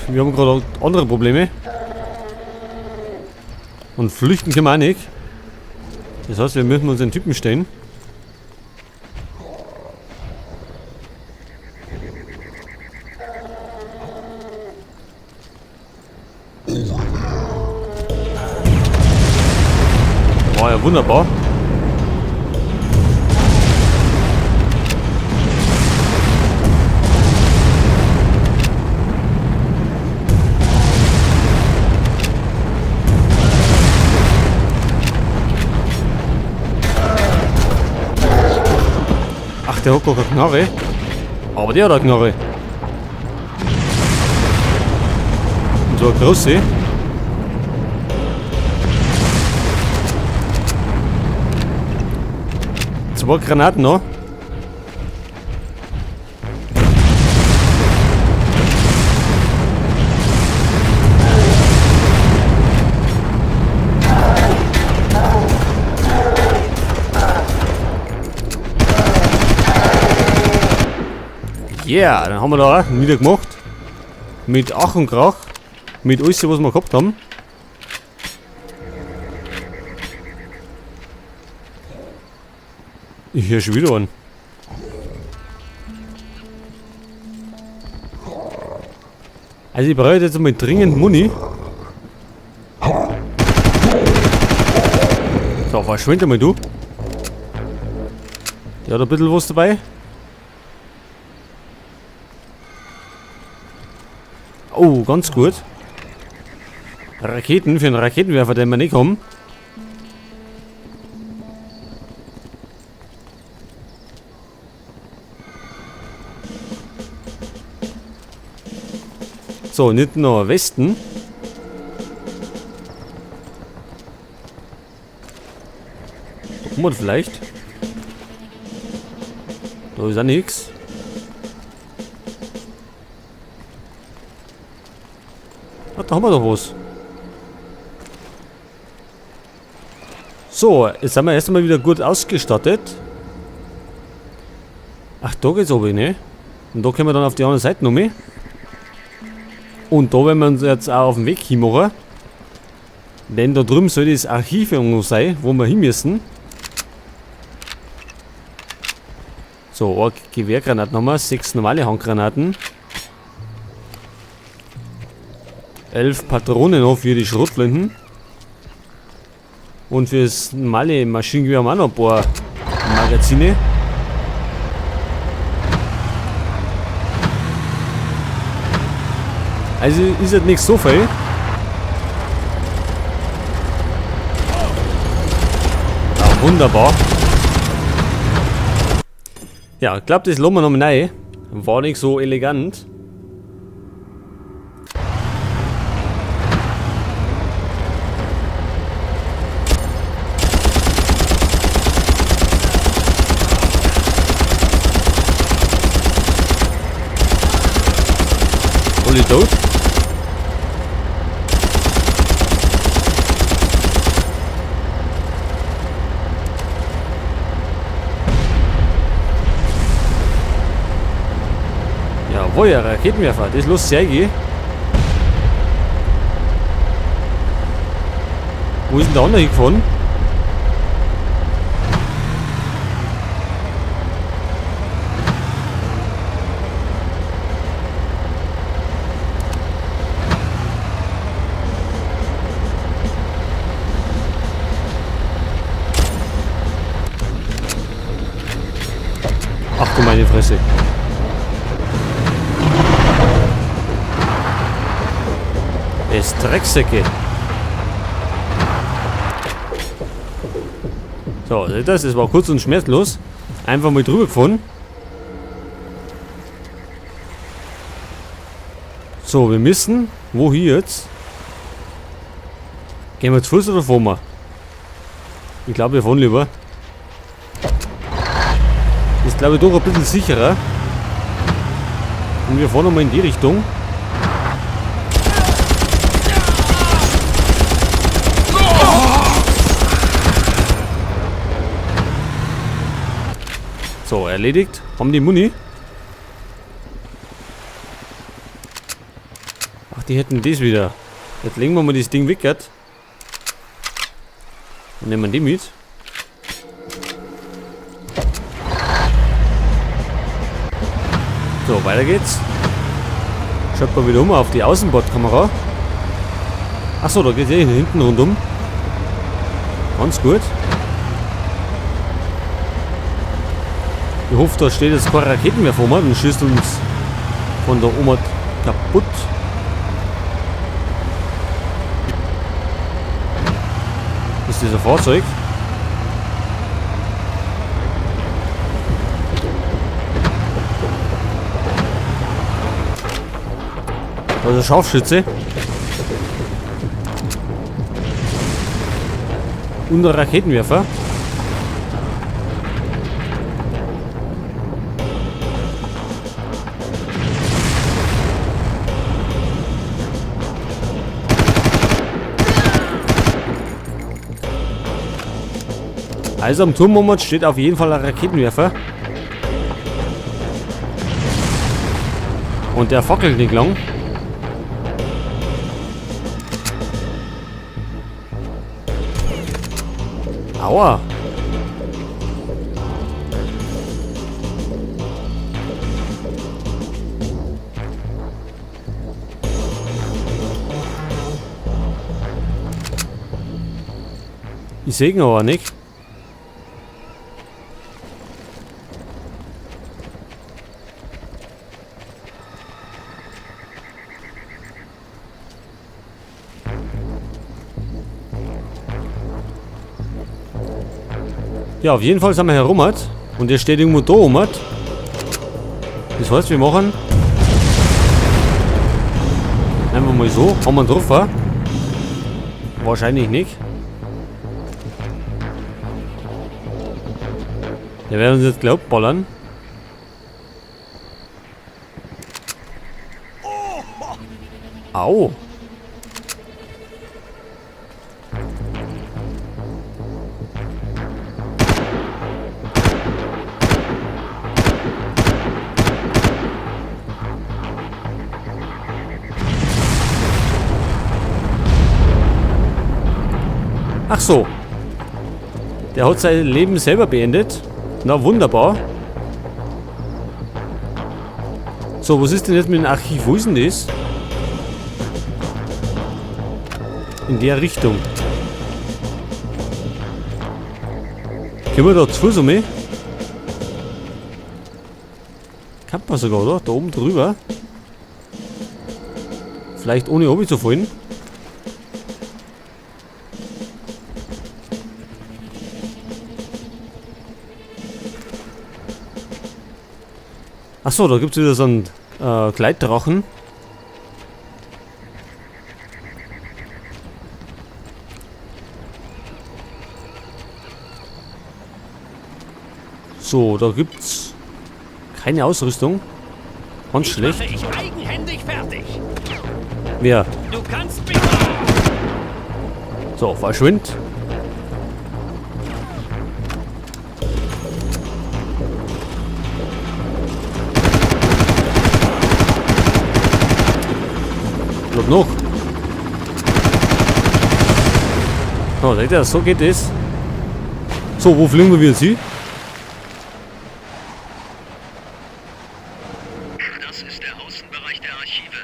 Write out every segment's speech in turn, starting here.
Wir haben gerade andere Probleme. Und flüchten können wir auch nicht. Das heißt, wir müssen uns den Typen stellen. War ja wunderbar. Ach, der hat gar keine Knarre. Aber der hat eine Knarre. Und so eine große. Zwei Granaten noch. Yeah, dann haben wir da auch niedergemacht. Mit Ach und Krach. Mit alles, was wir gehabt haben. Ich höre schon wieder einen. Also ich brauche jetzt mal dringend Muni. So, verschwinde mal du. Der hat ein bisschen was dabei. Oh, ganz gut. Raketen für einen Raketenwerfer, den wir nicht haben. So, nicht nur Westen. Da kommen wir vielleicht. Da ist auch nichts. Ah, da haben wir doch was. So, jetzt sind wir erst einmal wieder gut ausgestattet. Ach, da geht's runter, ne? Und da können wir dann auf die andere Seite noch mehr. Und da werden wir uns jetzt auch auf den Weg hinmachen. Denn da drüben soll das Archiv irgendwo sein, wo wir hin müssen. So, eine Gewehrgranaten haben wir, 6 normale Handgranaten. 11 Patronen noch für die Schrotflinten. Und fürs normale Maschinengewehr haben wir auch noch ein paar Magazine. Also ist halt nicht so viel. Ah, wunderbar. Ja, ich glaub, das lassen wir nochmal rein. War nicht so elegant. Alle tot? Jawohl, ja, Raketenwerfer, das lässt sich eingehen. Wo ist denn der andere hingefahren? Ach du meine Fresse. Es Drecksäcke. So, seht ihr das? Das war kurz und schmerzlos. Einfach mal drüber gefahren. So, wir müssen. Wo hier jetzt? Gehen wir zu Fuß oder fahren wir? Ich glaube, wir fahren lieber. Ist, glaube ich, doch ein bisschen sicherer. Und wir fahren nochmal in die Richtung. So, erledigt. Haben die Muni? Ach, Die hätten das wieder. Jetzt legen wir mal das Ding weg. Und nehmen die mit. So, weiter geht's. Schaut mal wieder um auf die Außenbordkamera. Achso, da geht's eh hinten rundum. Ganz gut. Ich hoffe, da steht jetzt kein Raketenwerfer vor mir, dann schießt uns von der Oma kaputt. Ist dieser Fahrzeug? Da ist ein Scharfschütze. Und ein Raketenwerfer. Also am Turm steht auf jeden Fall ein Raketenwerfer. Und der fackelt nicht lang. Aua. Ich sehe ihn aber nicht. Ja, auf jeden Fall sind wir herum. Und der steht irgendwo da rum. Das heißt, wir machen einfach mal so. Haben wir einen Treffer? Wahrscheinlich nicht. Der werden uns jetzt gleich abballern. Au! Ach so. Der hat sein Leben selber beendet. Na wunderbar. So, was ist denn jetzt mit dem Archiv? Wo ist denn das? In der Richtung. Können wir da zu Fuß um? Kann man sogar, oder? Da oben drüber. Vielleicht ohne oben zu fallen. Achso, da gibt's wieder so einen Gleitdrachen. So, da gibt's keine Ausrüstung. Ganz schlecht. Ich mache ich eigenhändig fertig. Wer? Du kannst mich. So, verschwind. Glaub noch. Oh, seht ihr, so geht es. So, wo fliegen wir jetzt hin? Das ist der Außenbereich der Archive.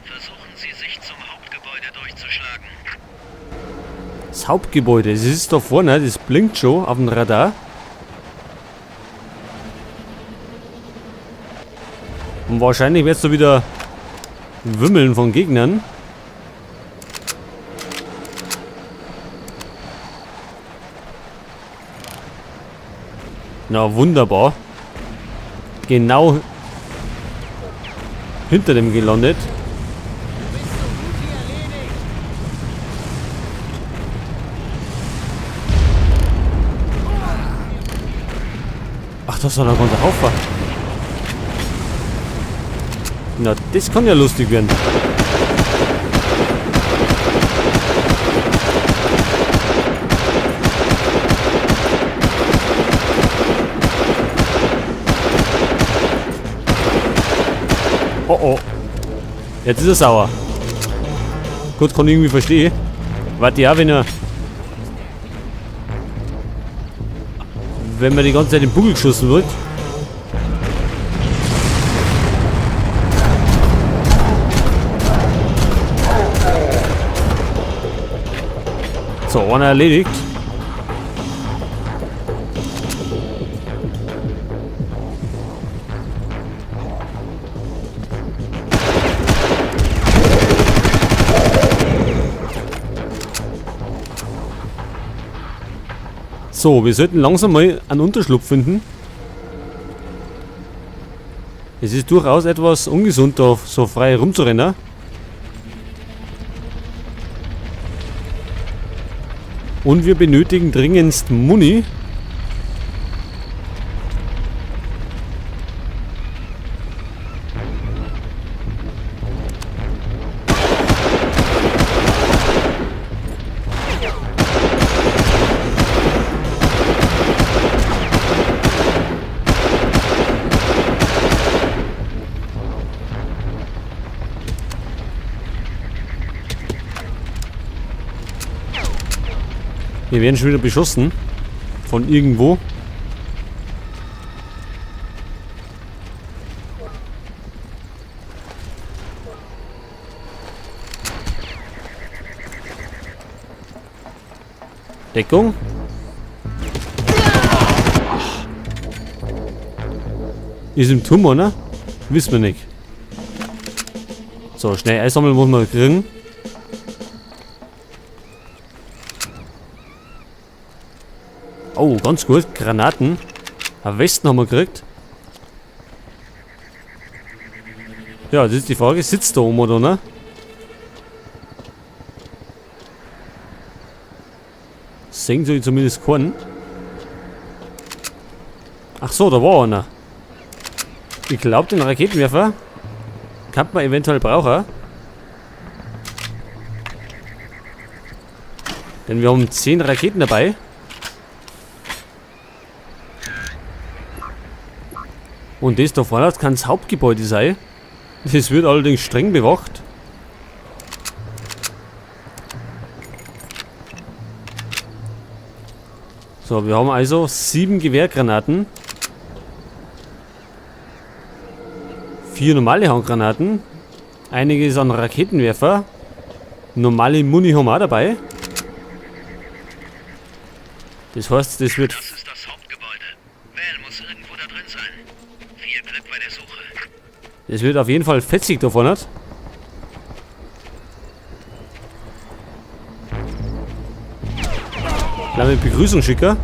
Versuchen Sie, sich zum Hauptgebäude durchzuschlagen. Das Hauptgebäude, das ist da vorne, das blinkt schon auf dem Radar. Und wahrscheinlich wird's da wieder wimmeln von Gegnern. Na wunderbar. Genau hinter dem gelandet. Ach, das war ein ganzer Haufen. Na, das kann ja lustig werden. Oh oh. Jetzt ist er sauer. Gut, kann ich irgendwie verstehen. Warte ja, wenn er... Wenn man die ganze Zeit in den Buckel geschossen wird. So, einer erledigt. So, wir sollten langsam mal einen Unterschlupf finden. Es ist durchaus etwas ungesund, da so frei rumzurennen. Und wir benötigen dringendst Muni. Wir werden schon wieder beschossen. Von irgendwo. Deckung. Ist im Turm, oder? Wissen wir nicht. So, schnell einsammeln muss man kriegen. Oh, ganz gut. Granaten. Ein Westen haben wir gekriegt. Ja, das ist die Frage. Sitzt da oben oder ne? Sehen sie zumindest keinen. Ach so, da war einer. Ich glaub, den Raketenwerfer kann man eventuell brauchen. Denn wir haben 10 Raketen dabei. Und das da vorne, das kann das Hauptgebäude sein. Das wird allerdings streng bewacht. So, wir haben also 7 Gewehrgranaten. 4 normale Handgranaten. Einiges an Raketenwerfer. Normale Muni haben wir auch dabei. Das heißt, das wird... Das ist das Hauptgebäude. Val muss irgendwo da drin sein. Viel Glück bei der Suche. Das wird auf jeden Fall fetzig da vorne. Kleine Begrüßung schicker.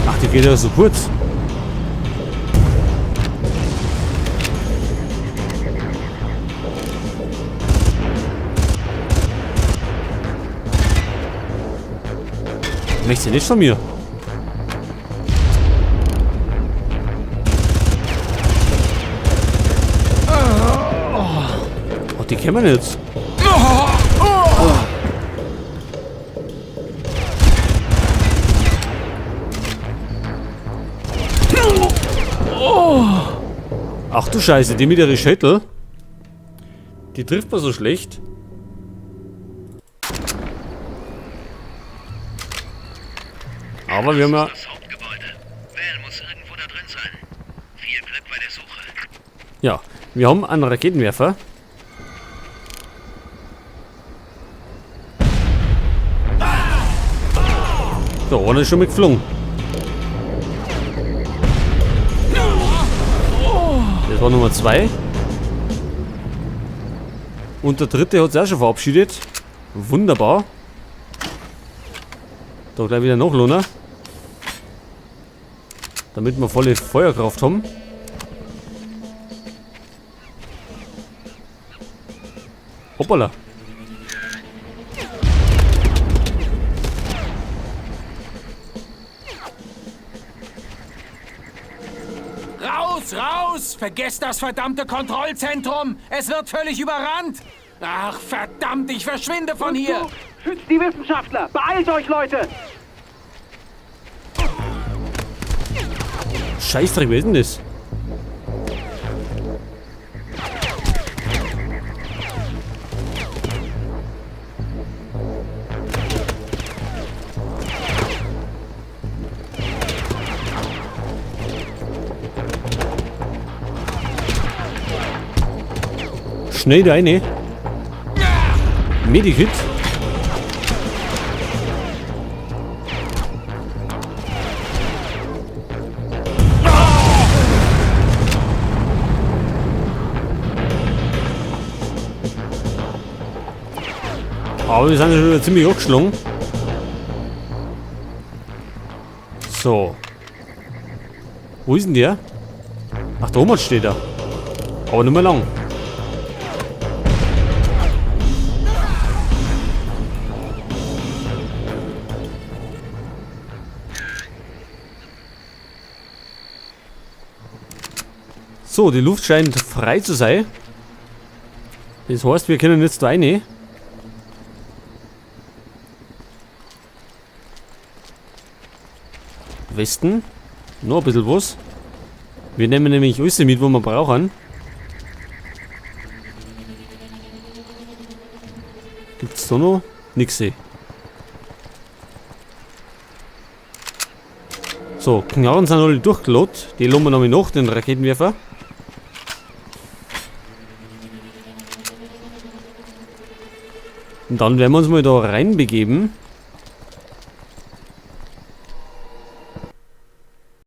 Ach, die geht ja so kurz. Möchtest du nicht von mir? Oh, die kennen wir jetzt. Ach du Scheiße, die mit ihrer Schädel. Die trifft man so schlecht. Aber wir haben ja... Das Hauptgebäude. Val muss irgendwo da drin sein. Viel Glück bei der Suche. Ja, wir haben einen Raketenwerfer. So, einer ist schon mal geflogen. Das war Nummer 2. Und der dritte hat sich auch schon verabschiedet. Wunderbar. Da gleich wieder nachladen. Damit wir volle Feuerkraft haben. Hoppala. Raus, raus! Vergesst das verdammte Kontrollzentrum! Es wird völlig überrannt! Ach, verdammt, ich verschwinde von hier! Schützt die Wissenschaftler! Beeilt euch, Leute! Scheißdreck, wer ist denn das? Schnell da rein. Medikit. Aber wir sind schon wieder ziemlich angeschlagen. So. Wo ist denn der? Ach, da oben steht er. Aber nicht mehr lang. So, die Luft scheint frei zu sein. Das heißt, wir können jetzt da rein. Westen. Noch ein bisschen was. Wir nehmen nämlich alles mit, was wir brauchen. Gibt's da noch? Nix. So, Knarren sind alle durchgelot. Die lassen wir nämlich noch, den Raketenwerfer. Und dann werden wir uns mal da reinbegeben.